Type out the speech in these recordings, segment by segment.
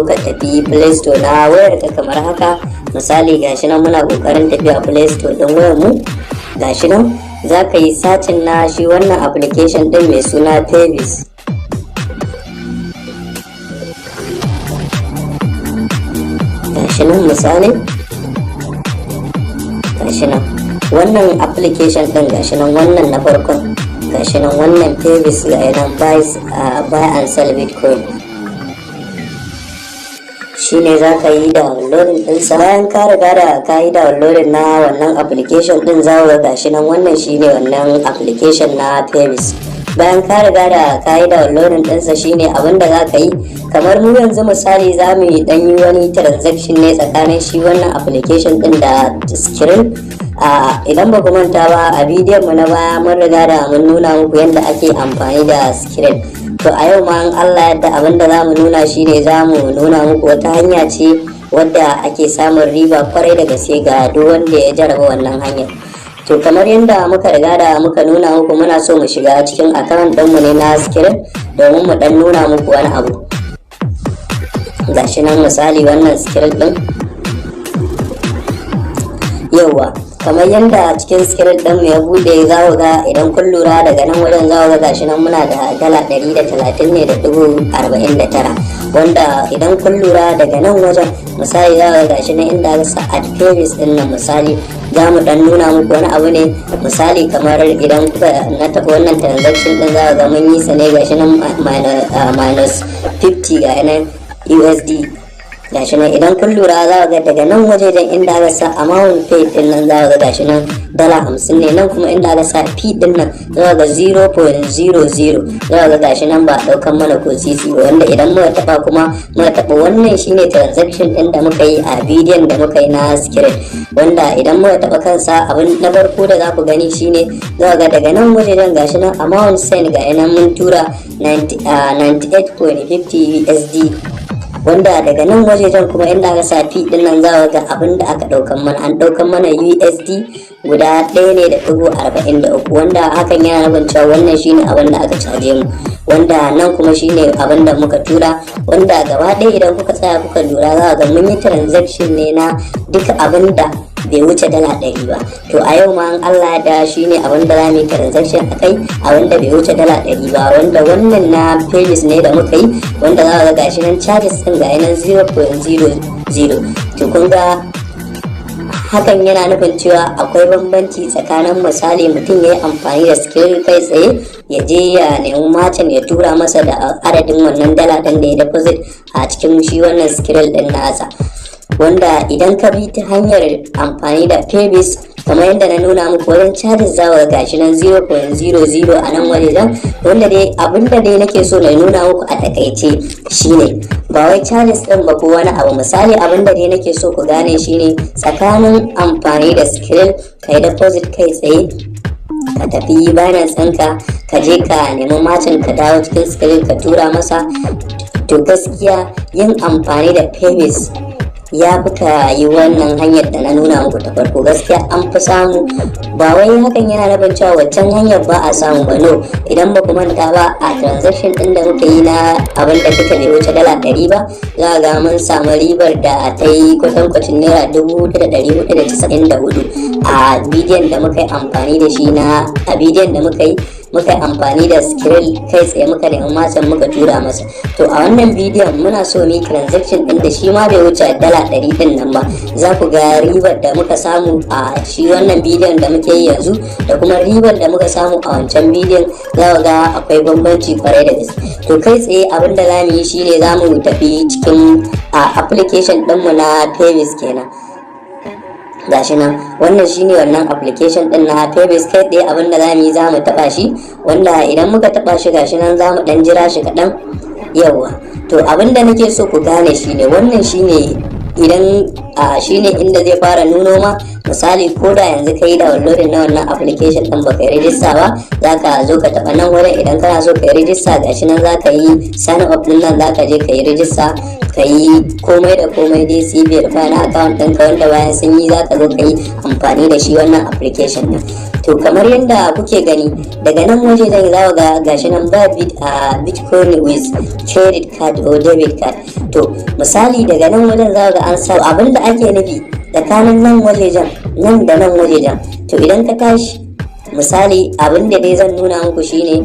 Ka tafi Play Store na wayar ka kamar haka. Misali, gashi nan muna kokarin tafiya Play Store din wayar mu. Gashi nan za ka yi searching na shi wannan application din mai suna Paybis. Gashi nan, misali, gashi nan wannan application din, gashi nan wannan na farkon, gashi nan wannan Paybis, ga nan buy and sell bitcoin. Shine za ka yi downloading ɗinsa. Bayan ka riga da ka yi downloading na wannan application ɗin, za ga gashi nan wannan shine wannan application na Paybis. Bayan ka riga da ka yi downloading ɗinsa, shine abinda za ka yi, kamar mu yanzu misali za mu yi ɗan yi wani transaction ne tsakanin shi wannan application ɗin da Skrill. Idan ba ku manta ba, a bidiyon mu na baya mun riga da mun nuna muku yadda ake amfani da Skrill. To, a yau ma in Allah yadda, abinda za mu nuna shine za mu nuna muku wata hanya ce wadda ake samun riba kwarai da gaske ga duk wanda ya jaraba wannan hanyar. To, kamar yadda muka riga da muka nuna muku, muna so mu shiga cikin account ɗinmu ne na Skrill domin mu dan nuna muku wani abu. Gashi nan, misali, wannan Skrill ɗin. Yauwa, kamar yadda cikin Skrill ɗin mu ya bude, za ku ga idan kun lura daga nan wajen, za ku ga gashi nan muna da $130.49, wanda idan kun lura daga nan wajen, misali, za ku ga gashi nan inda aka sa add Paybis ɗin nan. Misali, za mu dan nuna muku wani abu ne. Misali, kamar idan kuka na taɓa wannan transaction ɗin, za ku ga mun yi sa ne, gashi nan minus 50, ga nan USD. Gashi nan, idan kun lura, za ga daga nan waje dan inda aka sa amount paid din nan, za ga gashi nan $50 ne. Nan kuma inda aka sa fee din nan, za ga 0.00, za ga gashi nan ba daukan mana ko sisi ba. Wanda idan muka taba kuma muka taba wannan, shine transaction din da muka yi a bidiyon da muka yi na Skrill, wanda idan muka taba kansa, abin na farko da za ku gani shine za ga daga nan waje dan gashi nan amount sent, ga nan mun tura 98.50 USD, wanda daga nan wajejen kuma inda aka sa fee din nan, za ga abin da aka daukan mana, an daukan mana USD guda 1.43, wanda hakan yana nufin cewa wannan shine abin da aka caje mu, wanda nan kuma shine abin da muka tura. Wanda gaba ɗaya idan kuka tsaya kuka lura, za ga mun yi transaction ne na duka abin da bai wuce $100 ba. To, a yau ma in Allah da shine abin da za mu yi transaction a kai, abin da bai wuce $100 ba, wanda wannan na Paybis ne da muka yi, wanda za ga gashi nan charges din ga nan 0.00. To, kun ga hakan yana nufin cewa akwai bambanci tsakanin, misali, mutum ya yi amfani da Skrill kai tsaye, ya je ya nemi merchant ya tura masa da adadin wannan dala ɗin da ya deposit a cikin shi wannan Skrill ɗin nasa, wanda idan ka bi ta hanyar amfani da Paybis, kamar yadda na nuna muku wajen charges, za ga gashi nan 0.00 a nan wajen. Wanda dai abinda dai nake so na nuna muku a takaice shine ba wai charges din ba ko wani abu. Misali, abinda dai nake so ku gane shine tsakanin amfani da Skrill kai deposit kai tsaye, ka tafi Binance ɗinka, ka je ka nemi merchant, ka dawo cikin Skrill ka tura masa, to gaskiya yin amfani da Paybis ya fi ka yi wannan hanyar da na nuna muku ta farko. Gaskiya an fi samu. Ba wai hakan yana nufin cewa waccan hanyar ba a samu ba, no. Idan ba ku manta ba, a transaction din da muka yi na abin da duka bai wuce $100 ba, za ga mun samu ribar da ta yi kwatankwacin ₦4,494 a bidiyon da muka yi amfani da shi na a bidiyon da muka yi amfani da Skrill kai tsaye, muka nemi merchant, muka tura masa. To, a wannan bidiyon muna so mu yi transaction din da shi ma bai wuce $100 din nan ba. Za ku ga ribar da muka samu a shi wannan bidiyon da muke yi yanzu da kuma ribar da muka samu a wancan bidiyon, za ku ga akwai bambanci kwarai da gaske. To, kai tsaye abin da za mu yi shine za mu tafi cikin application ɗinmu na Paybis kenan. Gashi nan, wannan shine wannan application din na Paybis. Kai tsaye abin da zamu yi, zamu taba shi, wanda idan muka taba shi, gashi nan zamu dan jira shi kaɗan. Yawa, to, abin da nake so ku gane shine wannan shine idan a shine inda zai fara nuno ma. Misali, ko da yanzu ka yi downloading na wannan application din, baka yi rijista ba, za ka zo ka taɓa nan wurin. Idan kana so ka yi rijista, gashi nan za ka yi sign up din nan, za ka je ka yi rijista, ka yi komai da komai dai, su yi verify na account ɗinka, wanda bayan sun yi, za ka zo ka yi amfani da shi wannan application din. To, kamar yadda kuke gani, daga nan waje zan za ga gashi nan ba bit a Bitcoin with credit card or debit card. To, misali, daga nan wajen za ga an sa abinda ake nufi tsakanin nan wajejen, nan da nan wajejen. To, idan ka tashi, misali, abin da dai zan nuna muku shine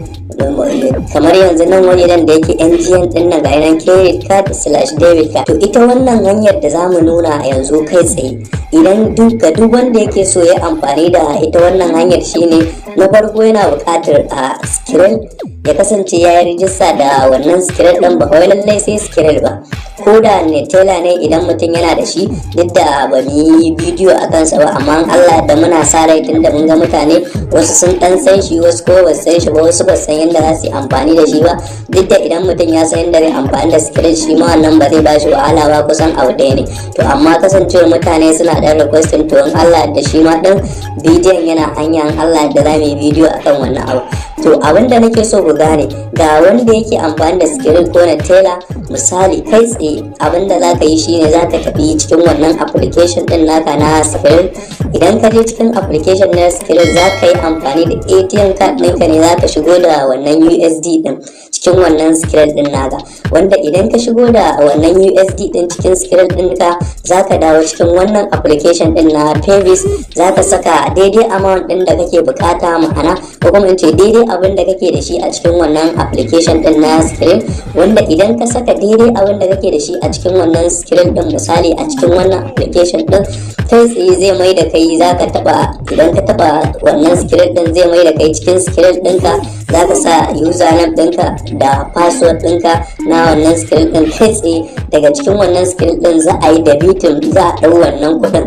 kamar yanzu nan wajejen da yake NGN din nan, ga nan credit card/debit card. To, ita wannan hanyar da zamu nuna yanzu kai tsaye, idan duk ga duk wanda yake so ya amfani da ita wannan hanyar, shine na farko yana buƙatar a Skrill, ya kasance ya yi rijista da wannan Skrill ɗin. Ba wai lallai sai Skrill ba, ko da Neteller ne idan mutum yana da shi, duk da ba mu yi bidiyo a kansa ba. Amma Allah da muna sa rai, tunda mun ga mutane wasu sun dan san shi, wasu ko ba san shi ba, wasu ba san yadda za su yi amfani da shi ba. Duk da idan mutum ya san yadda zai amfani da Skrill, shi ma wannan ba zai ba shi wahala ba, kusan abu ɗaya ne. To, amma kasancewar mutane suna ɗan requesting, to in Allah da shi ma ɗin bidiyon yana hanya, in Allah da za mu yi bidiyo akan wannan abu. To, abin da nake so ku gane, ga wanda yake amfani da Skrill ko Neteller, misali, kai tsaye abin da za ka yi shine za ka tafi cikin wannan application din naka na Skrill. Idan ka je cikin application na Skrill, za ka yi amfani da ATM card ɗinka ne, za ka shigo da wannan USD din cikin wannan Skrill din naka, wanda idan ka shigo da wannan USD din cikin Skrill ɗinka, za ka dawo cikin wannan application din na Paybis, za ka saka daidai amount din da kake bukata, ma'ana ko kuma in ce daidai abin da kake da shi a cikin wannan application din na Skrill. Wanda idan ka saka daidai abin da kake da shi a cikin wannan Skrill din, misali a cikin wannan application din, kai tsaye zai mai da kai, zaka taba, idan ka taba wannan Skrill din, zai mai da kai cikin Skrill ɗinka. Zaka sa username ɗinka da password ɗinka na wannan Skrill din. Kai tsaye daga cikin wannan Skrill din za a yi debiting, za a ɗau wannan kuɗin,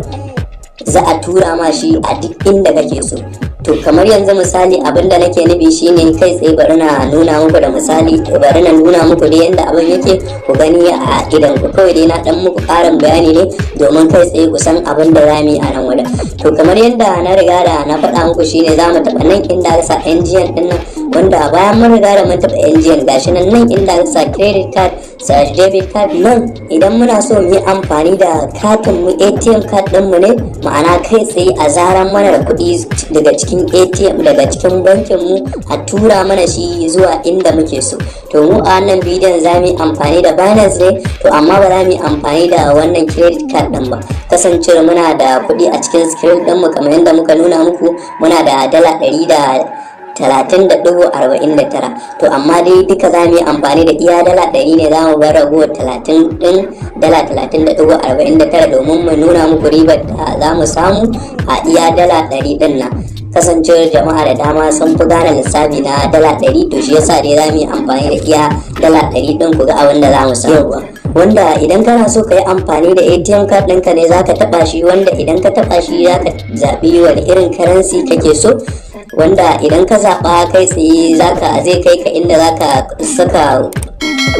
za a tura ma shi a duk inda kake so. To, kamar yanzu misali, abin da nake nufi shine kai tsaye bari na nuna muku da misali, bari na nuna muku dai yanda abin yake, ku gani a idan ku. Kawai dai na dan muku karin bayani ne domin kai tsaye ku san abin da za mu yi a nan wajen. To, kamar yadda na riga da na faɗa muku, shine za mu taɓa nan inda aka sa NGN din nan, wanda bayan mun riga da mun taɓa NGN, gashi nan, nan inda aka sa credit card/debit card nan. Idan muna so mu yi amfani da katin mu, ATM card din mu ne, ma'ana kai tsaye a zaran mana da kuɗi daga cikin ATM, daga cikin bankin mu, a tura mana shi zuwa inda muke so. To, mu a wannan bidiyon za mu yi amfani da Binance ne. To, amma ba za mu yi amfani da wannan credit card din ba, kasancewar muna da kuɗi a cikin Skrill din mu. Kamar yadda muka nuna muku, muna da $130.49. To, amma dai duka za mu yi amfani da iya $100 ne, za mu bar ragowar talatin ɗin, $30.49, domin mu nuna muku ribar da za mu samu a iya $100 ɗin nan. Kasancewar jama'a da dama sun fi gane lissafi na $100, to shi yasa dai za mu yi amfani da iya $100 ɗin, ku ga abin da za mu samu. Wanda idan kana so ka yi amfani da ATM card ɗinka ne, za ka taɓa shi, wanda idan ka taɓa shi, za ka zaɓi wani irin currency kake so, wanda idan ka zaɓa, kai tsaye zaka zai kai ka inda zaka saka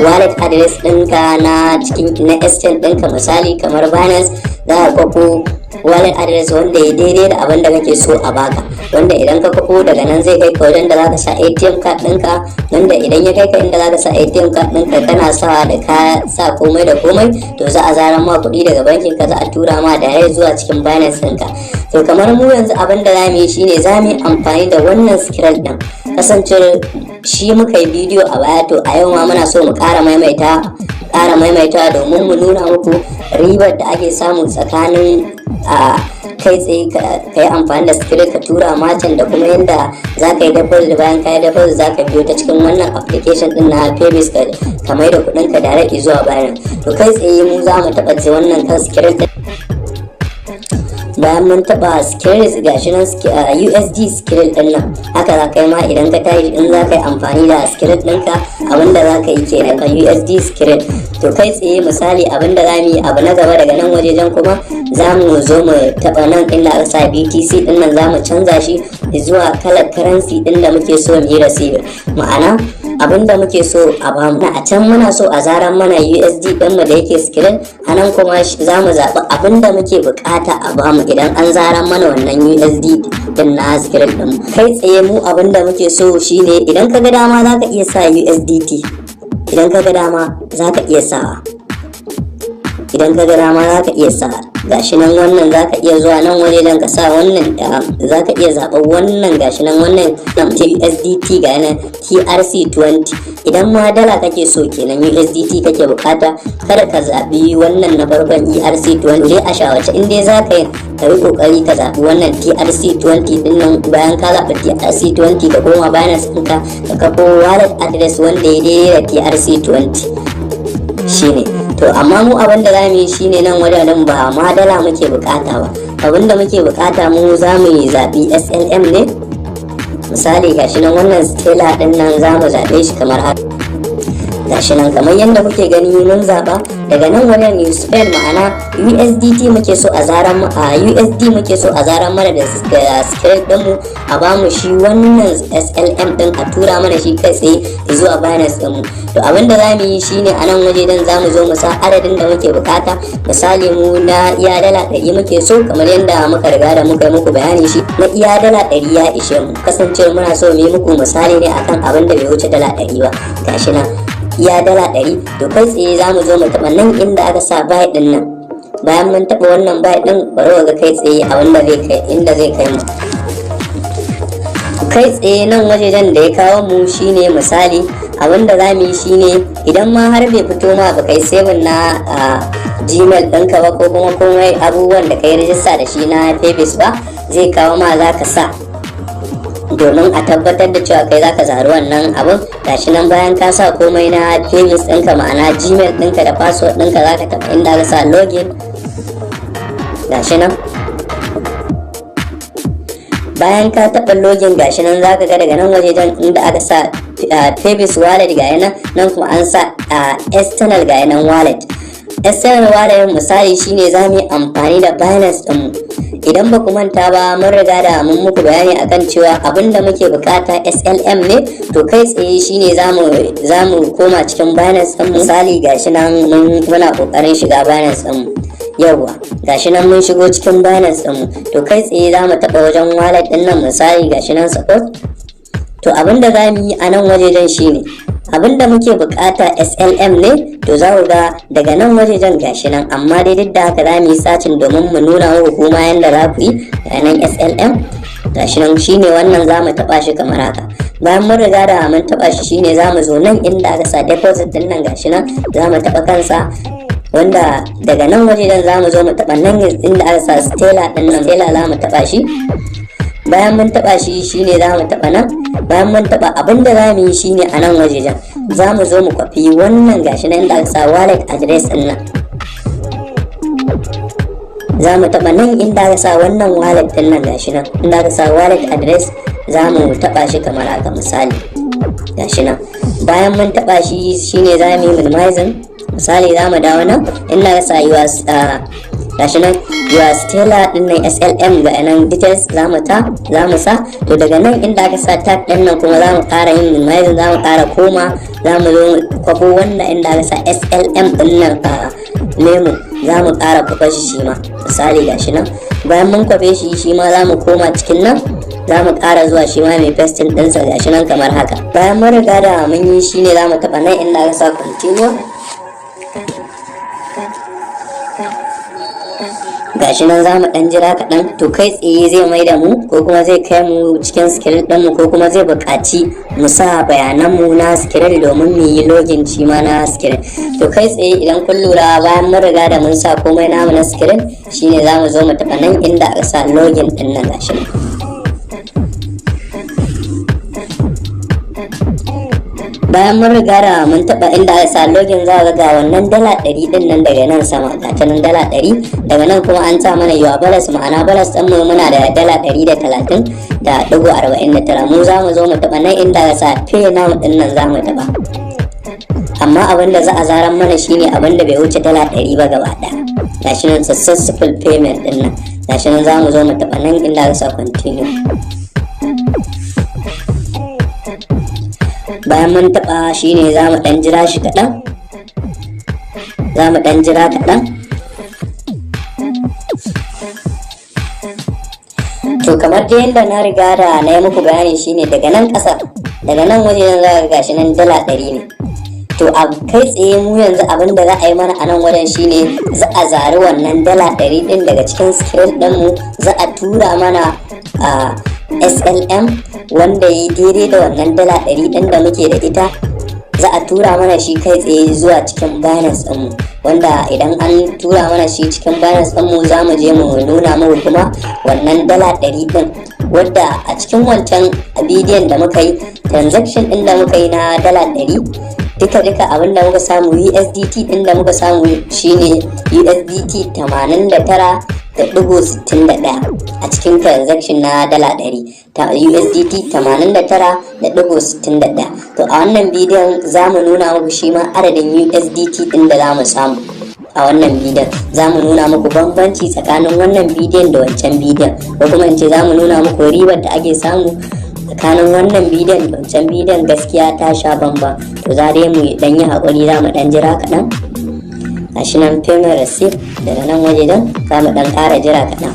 wallet address ɗinka na cikin na exchange ɗinka. Misali, kamar Binance, za ka kwafo wallet address wanda ya daidai da abin da kake so a baka, wanda idan ka kwafo, daga nan zai kai ka wajen da zaka sa ATM card ɗinka, wanda idan ya kai ka inda zaka sa ATM card ɗinka, kana sawa, da ka sa komai da komai, to za a zaran ma kuɗi daga bankin ka, za a tura ma direct zuwa cikin Binance ɗinka. To, kamar mu yanzu abin da za mu yi shine za mu yi amfani da wannan Skrill ɗin, kasancewar shi muka yi bidiyo a baya. To, a yau ma muna so mu ƙara maimaita domin mu nuna muku ribar da ake samu tsakanin a kai tsaye ka yi amfani da Skrill ka tura merchant, da kuma yadda za ka yi deposit. Bayan ka yi deposit, za ka biyo ta cikin wannan application din na Paybis ka mai da kuɗin ka direct zuwa bayan. To, kai tsaye mu za mu taɓa wannan kan Skrill din. Bayan mun taba Skrill, gashi nan USD Skrill din nan. Haka za ka yi ma idan ka tashi, in za ka yi amfani da Skrill ɗinka, abinda za ka yi kenan, ka USD Skrill. To, kai tsaye, misali, abinda za mu yi abu na gaba, daga nan wajejen kuma za mu zo mu taba nan inda aka sa BTC din nan, za mu canza shi zuwa kalar currency din da muke so mu yi receive, ma'ana abinda muke so a bamu. A can muna so a zaran mana USD din mu da yake Skrill, a nan kuma za mu zaɓi abinda muke bukata a bamu idan an zaran mana wannan USD din na Skrill din. Kai tsaye mu abinda muke so shine, idan ka ga dama za ka iya sa USDT, idan ka ga dama za ka iya sawa, idan ka ga dama za ka iya sa Gashi nan wannan, zaka iya zuwa nan waje don ka sa wannan, zaka iya zaɓar wannan. Gashi nan wannan USDT, ga nan TRC20. Idan ma dala kake so kenan, USDT kake bukata, kada ka zaɓi wannan na farkon ERC20. Dai a shawarce, in dai zaka yi, ka yi kokari ka zaɓi wannan TRC20 din nan. Bayan ka zaɓi TRC20, ka koma Binance ɗinka, ka kafo wallet address wanda ya daidai da TRC20 shine. To amma mu abin da zamu yi shine, nan wajen ba ma dala muke bukata ba. Abin da muke bukata, mu za mu yi zaɓi SLM ne. Misali, gashi nan wannan Stellar din nan, za mu zaɓe shi kamar haka. Gashi nan kamar yadda kuke gani, mun zaɓa. Daga nan wajen you spend, ma'ana USDT muke so a zaran a USD muke so a zaran mana da Skrill din mu, a bamu shi wannan SLM din, a tura mana shi kai tsaye zuwa Binance din mu. To abin da zamu yi shine, a nan waje dan zamu zo mu sa adadin da muke bukata. Misali, mu na iya dala 100 muke so, kamar yadda muka riga da muka yi muku bayani, shi na iya dala 100 ya ishe mu. Kasancewar muna so mu yi muku misali ne akan abin da bai wuce dala 100 ba. Gashi nan iya dala 100. To kai tsaye za mu zo mu taɓa nan inda aka sa buy ɗin nan. Bayan mun taɓa wannan buy ɗin, bari ga kai tsaye a wanda zai kai, inda zai kai mu kai tsaye. Nan wajejen da ya kawo mu shine, misali, abinda za mu yi shine, idan ma har bai fito ma ba, kai saving na Gmail ɗinka ba, ko kuma komai abubuwan da kai rijista da shi na Paybis ba, zai kawo ma za ka sa domin a tabbatar da cewa kai zaka zari wannan abun. Gashi nan, bayan ka sa komai na Paybis ɗinka, ma'ana Gmail ɗinka da password ɗinka, zaka taɓa inda ka sa login. Gashi nan, bayan ka taɓa login, gashi nan zaka ga daga nan wajejen inda aka sa Paybis wallet, ga nan. Nan kuma an sa external, ga nan wallet. External wallet, misali, shine za mu yi amfani da Binance ɗinmu. Idan ba ku manta ba, mun riga da mun muku bayani akan cewa abin da muke bukata SLM ne. To kai tsaye shine zamu koma cikin Binance ɗin. Misali, gashi nan muna kokarin shiga Binance ɗin. Yawwa, gashi nan mun shigo cikin Binance ɗin. To kai tsaye zamu taɓa wajen wallet ɗin nan. Misali, gashi nan support. To abin da za mu yi a nan wajejen shine, abin da muke bukata SLM ne. To za ku ga daga nan wajejen, gashi nan. Amma dai duk da haka za mu yi searching domin mu nuna muku kuma yanda za ku yi. Ga nan SLM, gashi nan, shine wannan, za mu taba shi kamar haka. Bayan mun riga da mun taba shi, shine za mu zo nan inda aka sa deposit din nan. Gashi nan za mu taba kansa, wanda daga nan wajejen za mu zo mu taba nan inda aka sa Stellar din nan. Stellar za mu taba shi. Bayan mun taba shi, shine za mu taba nan. Bayan mun taba, abin da za mu yi shine, a nan wajejen za mu zo mu kwafi wannan. Gashi nan inda aka sa wallet address din nan, za mu taba nan inda aka sa wannan wallet din nan. Gashi nan inda aka sa wallet address, za mu taba shi kamar haka. Misali, gashi nan, bayan mun taba shi, shine za mu yi minimizing. Misali, za mu dawo nan inda aka sa your, gashi nan your Stellar din nan, SLM, ga nan details za mu sa. To daga nan inda aka sa tag din nan kuma, za mu ƙara yin minimizing, za mu ƙara koma, za mu zo kwafo wanda inda aka sa SLM din nan a memo, za mu ƙara kwafa shi shi ma. Misali, gashi nan, bayan mun kwafe shi, shi ma za mu koma cikin nan, za mu ƙara zuwa shi ma mai pasting ɗinsa. Gashi nan kamar haka. Bayan mun riga da mun yi, shine za mu taɓa nan inda aka sa continue. Gashi nan, za mu ɗan jira kaɗan. To kai tsaye zai mai da mu, ko kuma zai kai mu cikin Skrill ɗinmu, ko kuma zai buƙaci mu sa bayananmu na Skrill domin mu yi login shi ma na Skrill. To kai tsaye, idan kun lura, bayan mun riga da mun sa komai namu na Skrill, shine za mu zo mu taɓa nan inda aka sa login ɗin nan. Gashi nan, bayan mun riga da mun taba inda aka sa login, za ga wannan dala 100 din nan daga nan sama. Ga ta nan dala 100. Daga nan kuma an sa mana your balance, ma'ana balance ɗin mu, muna da dala 130.49. Mu za mu zo mu taba nan inda aka sa pay now din nan, za mu taba. Amma abin da za a zaran mana shine abin da bai wuce dala 100 ba gaba ɗaya. Gashi nan successful payment din nan. Gashi nan, za mu zo mu taba nan inda aka sa continue. Bayan mun taba, shine za mu dan jira shi kaɗan, za mu dan jira kaɗan. To kamar dai yadda na riga da na yi muku bayani, shine daga nan ƙasa, daga nan waje za ka gashi nan dala 100 ne. To, a kai tsaye mu yanzu abin da za a yi mana a nan wajen shine za a zari wannan $100 ɗin daga cikin Skrill ɗinmu, za a tura mana a SLM wanda yi daidai da wannan $100 ɗin da muke da ita. Za a tura mana shi kai tsaye zuwa cikin Binance ɗinmu, wanda idan an tura mana shi cikin Binance ɗinmu, za mu je mu nuna muku kuma wannan $100 ɗin, wadda a cikin wancan bidiyon da muka yi, transaction ɗin da muka yi na $100, duka duka abin da muka samu, USDT ɗin da muka samu shine USDT 89.61 a cikin transaction na $100 ta USDT 89.61. To, a wannan bidiyon za mu nuna muku shi ma adadin USDT ɗin da za mu samu. A wannan bidiyon za mu nuna muku bambanci tsakanin wannan bidiyon da wancan bidiyon, ko kuma in ce za mu nuna muku ribar da ake samu tsakanin wannan bidiyon da wancan bidiyon. Gaskiya ta sha bamba. To, za dai mu dan yi haƙuri, za mu dan jira kaɗan. Gashi nan, payment receipt. Daga nan waje don za mu dan ƙara jira kaɗan.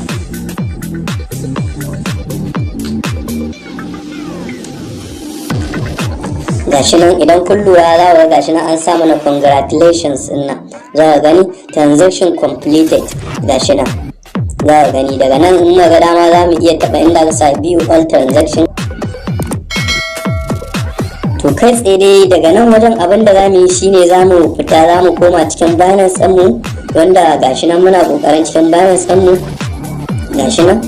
Gashi nan, idan kun lura za ku ga gashi nan an sa mana "Congratulations" din nan. Za ka gani "Transaction completed". Gashi nan, za ka gani daga nan in ga dama za mu iya taɓa inda aka sa "View all transaction". To, kai tsaye dai daga nan wajen abin da za mu yi shine za mu fita, za mu koma cikin Binance ɗinmu, wanda gashi nan muna ƙoƙarin cikin Binance ɗinmu. Gashi nan,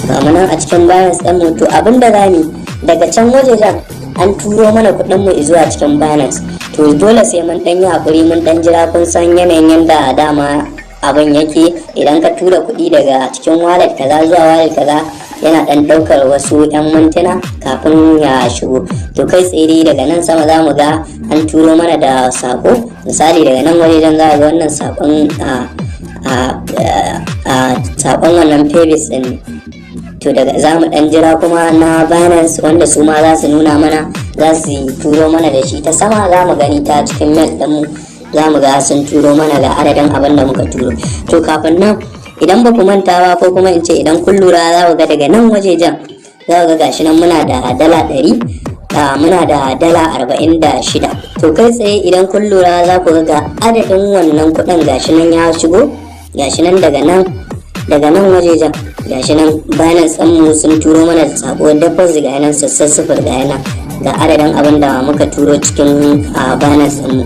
ga mu nan a cikin Binance ɗinmu. To, abin da za mu yi, daga can wajejen an turo mana kuɗin mu zuwa cikin Binance. To, dole sai mun ɗan yi haƙuri, mun ɗan jira. Kun san yanayin yanda dama abin yake, idan ka tura kuɗi daga cikin wallet kaza zuwa wallet kaza, yana ɗan ɗaukar wasu 'yan mintuna kafin ya shigo. To, kai tsaye dai daga nan sama za mu ga an turo mana da sako. Misali, daga nan wajejen za a ga wannan sakon, a sakon wannan Paybis ɗin. To, daga za mu ɗan jira kuma na Binance, wanda su ma za su nuna mana, za su turo mana da shi ta sama. Za mu gani ta cikin mail ɗinmu, za mu ga sun turo mana ga adadin abin da muka turo. To, kafin nan, idan ba ku manta ba, ko kuma in ce idan kun lura, za ku ga daga nan wajejen za ku ga gashi nan muna da $100, muna da $46. To, kai tsaye idan kun lura za ku ga adadin wannan kuɗin gashi nan ya shigo. Gashi nan daga nan wajejen, gashi nan Binance mu sun turo mana da sako "Deposit", ga nan "Successful", ga nan ga adadin abin da muka turo cikin Binance mu,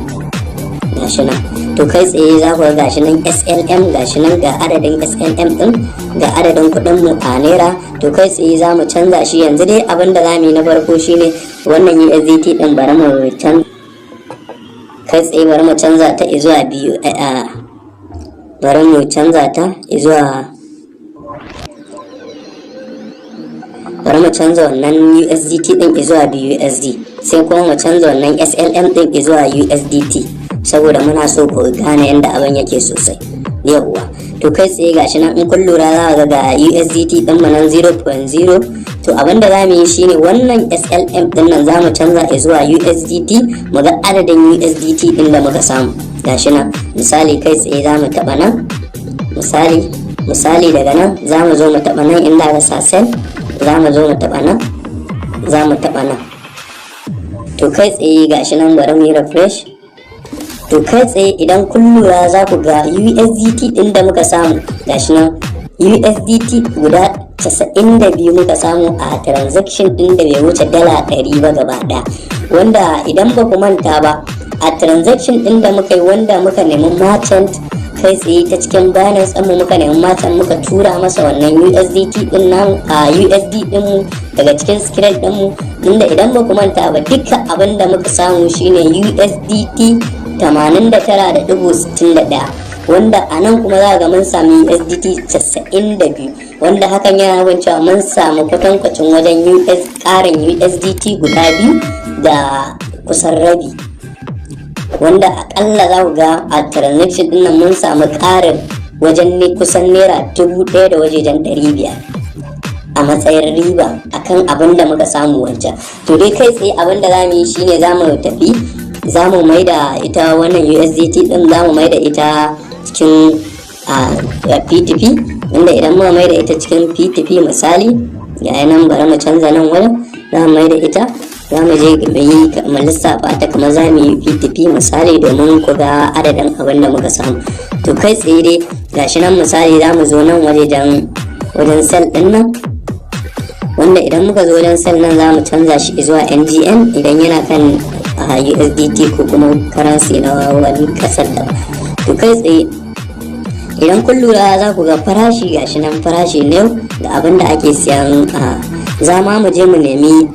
gashi nan. To, kai tsaye za ku ga gashi nan SLM, gashi nan ga adadin SLM din, ga adadin kuɗin mu a naira. To, kai tsaye za mu canza shi. Yanzu dai abin da za mu yi na farko shine wannan USDT din, bari mu canza kai tsaye, bari mu canza ta zuwa biyu, bari mu canza ta zuwa, bari mu canza wannan USDT din zuwa BUSD, sai kuma mu canza wannan SLM din zuwa USDT, saboda muna so ku gane yadda abin yake sosai. Yawwa, to kai tsaye gashi nan, in kun lura za ga ga USDT din mu nan 0.0. To, abin da za mu yi shine wannan SLM din nan za mu canza zuwa USDT, mu ga adadin USDT din da muka samu. Gashi nan, misali, kai tsaye za mu taba nan. Misali, daga nan za mu zo mu taba nan inda aka sa "Sell". Za mu zo mu taba nan, za mu taba nan. To, kai tsaye gashi nan, bari mu yi refresh. To, kai tsaye idan kun lura za ku ga USDT din da muka samu, gashi nan USDT guda 92 muka samu a transaction din da bai wuce $100 ba gaba daya, wanda idan ba ku manta ba, a transaction din da muka yi, wanda muka nemi merchant kai tsaye ta cikin Binance ɗinmu, muka nemi merchant, muka tura masa wannan USDT din nan a USD ɗinmu daga cikin Skrill ɗinmu, inda idan ba ku manta ba, duka abin da muka samu shine USDT 89.61, wanda a nan kuma za ga mun sami USDT 92, wanda hakan yana nufin cewa mun samu kwatankwacin wajen US ƙarin USDT guda biyu da kusan rabi, wanda akalla za ku ga a transaction din nan mun samu ƙarin wajen ne kusan naira 1,000 da wajejen 500 a matsayin riba akan abin da muka samu wancan. To dai, kai tsaye abin da za mu yi shine za mu tafi, za mu mai da ita wannan USDT din, za mu mai da ita cikin P2P, inda idan muka mai da ita cikin P2P, misali, Ga nan, bari mu canza nan wurin, za mu mai da ita, za mu je mu yi mu lissafa ta kamar za mu yi P2P misali, domin ku ga adadin abin da muka samu. To, kai tsaye dai gashi nan, misali za mu zo nan wajen sell din nan, wanda idan muka zo wajen sell nan, za mu canza shi zuwa NGN idan yana kan USDT ko kuma currency na wani kasar da. To, kai tsaye idan kun lura, za ku ga farashi gashi nan, farashi ne da abin da ake siyan. Za ma mu je mu nemi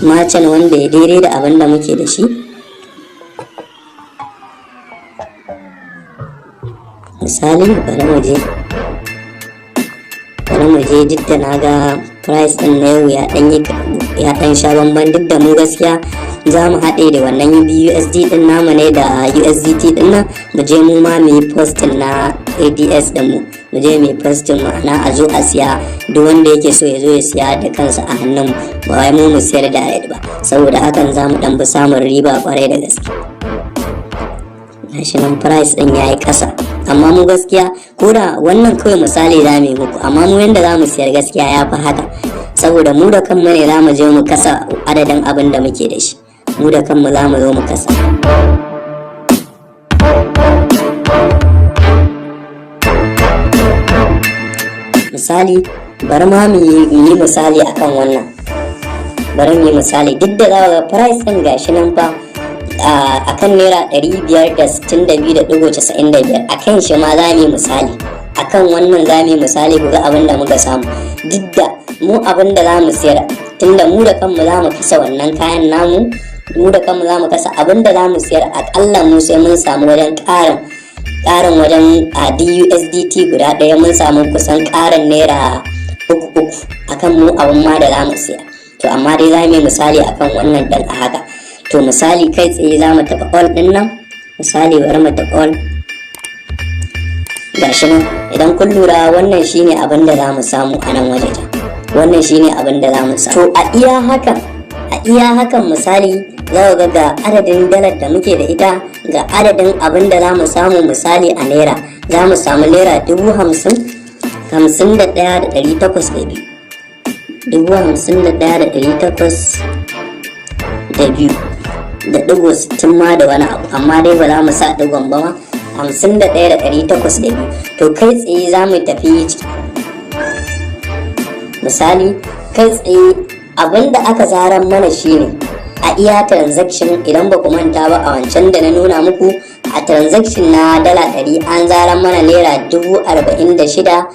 merchant wanda ya daidai da abin da muke da shi. Misali, bari mu je, duk da na ga price din na yau ya dan yi, ya dan sha bamban, duk da mu gaskiya za mu haɗe da wannan BUSD din namu ne da USDT din nan, mu je mu ma mu yi posting na ADS din mu, mu je mu yi posting, ma'ana a zo a siya, duk wanda yake so ya zo ya siya da kansa a hannun mu, ba wai mu mu siyar direct ba, saboda hakan za mu dan fi samun riba kwarai da gaske. Gashi nan price din yayi ƙasa, amma mu gaskiya ko da wannan kawai misali za mu yi muku, amma mu yanda za mu siyar gaskiya ya fi haka, saboda mu da kanmu ne za mu je mu kasa adadin abin da muke da shi, mu da kanmu za mu zo mu kasa. Misali, bari ma mu yi misali akan wannan, bari mu yi misali, duk da za ga price din gashi nan fa a kan ₦562.95, a kan shi ma za mu yi misali, a kan wannan za mu yi misali ku ga abin da muka samu. Duk da mu abin da za mu siyar, tunda mu da kanmu za mu kasa wannan kayan namu, mu da kanmu za mu kasa abin da za mu siyar, akalla mu sai mun samu wajen ƙarin wajen a DUSDT guda ɗaya, mun samu kusan ƙarin ₦3 3 akan mu abin ma da za mu siya. To, amma dai za mu yi misali akan wannan ɗin a haka. To, misali kai tsaye za mu taɓa all ɗin nan, misali bari mu taɓa all. Gashi nan, idan kun lura, wannan shine abin da za mu samu a nan wajejen, wannan shine abin da za mu samu. To, a iya hakan misali za ga ga adadin dalar da muke da ita, ga adadin abin da za mu samu. Misali a naira za mu samu ₦51,802, 51,802.60 ma da wani abu, amma dai ba za mu sa digon ba ma, 51,802. To, kai tsaye za mu tafi, misali kai tsaye abinda aka zaran mana shine a iya transaction, idan ba ku manta ba, a wancan da na nuna muku a transaction na dala 100, an zaran mana ₦46,000,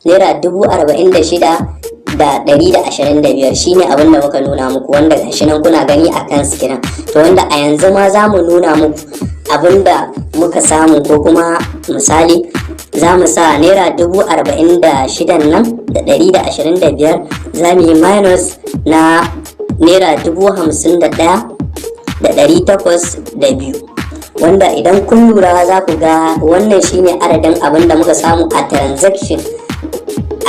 ₦46,125 shine abin da muka nuna muku, wanda gashi nan kuna gani a kan screen. To, wanda a yanzu ma za mu nuna muku abin da muka samu, ko kuma misali za mu sa ₦46,000 nan da 125, za mu yi minus na ₦51,802, wanda idan kun lura za ku ga wannan shine adadin abin da muka samu a transaction.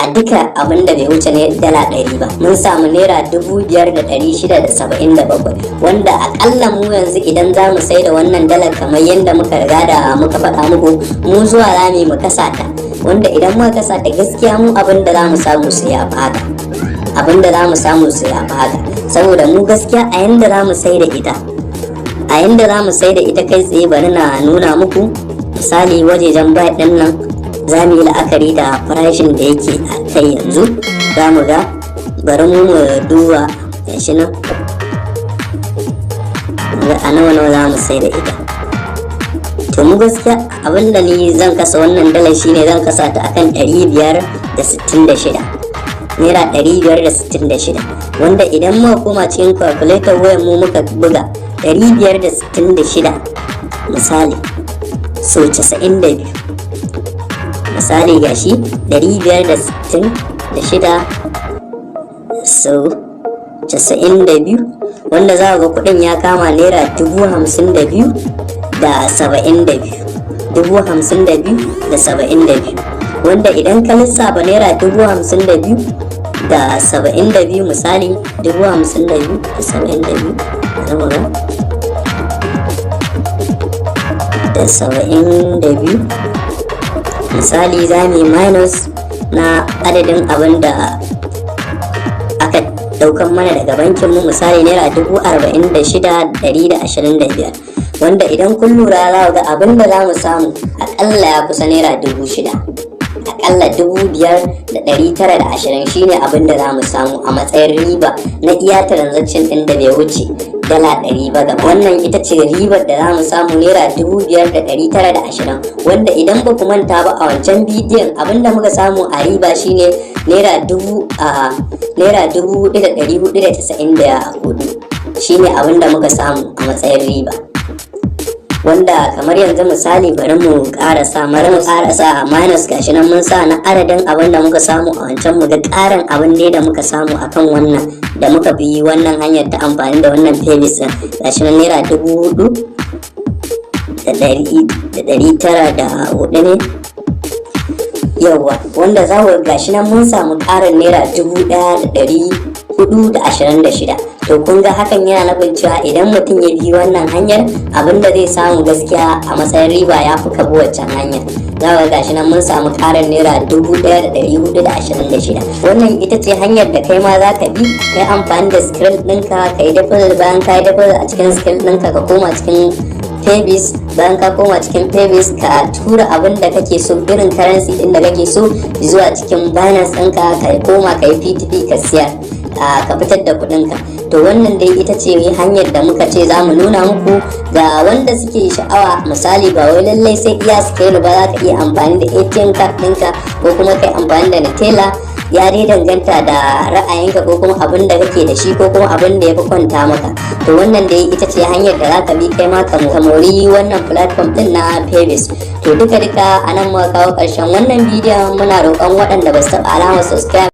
A duka abin da bai wuce ne dala 100 ba, mun samu ₦5,677, wanda akalla mu yanzu idan za mu sai da wannan dalar, kamar yadda muka riga da muka faɗa muku, mu zuwa za mu mu kasa ta, wanda idan muka kasa ta, gaskiya mu abin da za mu samu su ya fi haka, abin da za mu samu su ya fi haka, saboda mu gaskiya a yanda za mu sai da ita, a yanda za mu sai da ita kai tsaye, bari na nuna muku. Misali wajejen buy din nan, za mu yi la'akari da farashin da yake a kai yanzu, za mu ga, bari mu mu duba gashi nan, a nawa nawa za mu sai da ita. To, mu gaskiya abinda ni zan kasa wannan dalar shine zan kasa ta akan 566, ₦566, wanda idan muka koma cikin calculator wayar mu muka buga 566 misali so 92, misali gashi 566 so 92, wanda za ga kudin ya kama ₦52,072, 52,072, wanda idan ka lissafa ₦52,072, misali 52,072, zama ga da 72, misali za mu yi minus na adadin abin da aka daukan mana daga bankin mu, misali ₦46,125, wanda idan kun lura za ga abin da za mu samu akalla ya kusa ₦6,000, akalla 5,920 shine abin da za mu samu a matsayin riba na iya transaction din da bai wuce $100 ba. Gaba wannan ita ce ribar da za mu samu, ₦5,920, wanda idan ba ku manta ba, a wancan bidiyon abin da muka samu a riba shine ₦4,494 shine abin da muka samu a matsayin riba. Wanda kamar yanzu misali, bari mu karasa minus. Gashi nan mun sa na adadin abin da muka samu a wancan, mu ga karin abin da muka samu akan wannan da muka bi wannan hanyar ta amfani da wannan Paybis din. Gashi nan ₦4,904 ne. Yawwa, wanda za mu gashi nan mun samu karin ₦1,426. To kun ga hakan yana nufin cewa idan mutum ya bi wannan hanyar, abin da zai samu gaskiya a matsayin riba ya fi ka bi waccan hanyar. Za ga gashi nan mun samu karin ₦1,426. Wannan ita ce hanyar da kai ma za ka bi, kai amfani da Skrill ɗinka ka yi deposit. Bayan ka yi deposit a cikin Skrill ɗinka, ka koma cikin Paybis. Bayan ka koma cikin Paybis, ka tura abin da kake so, irin currency din da kake so, zuwa cikin Binance ɗinka, ka koma ka yi P2P, ka siyar, ka fitar da kuɗinka. To wannan dai ita ce hanyar da muka ce za mu nuna muku ga wanda suke sha'awa. Misali, ba wai lallai sai iya Skrill ba, za ka iya amfani da ATM card ɗinka ko kuma kai amfani da Neteller. Ya dai danganta da ra'ayinka ko kuma abin da kake da shi ko kuma abin da ya fi kwanta maka. To wannan dai ita ce hanyar da zaka bi kai ma ka mori wannan platform din na Paybis. To duka duka a nan muka kawo karshen wannan bidiyon. Muna roƙon waɗanda ba su taɓa alamar subscribe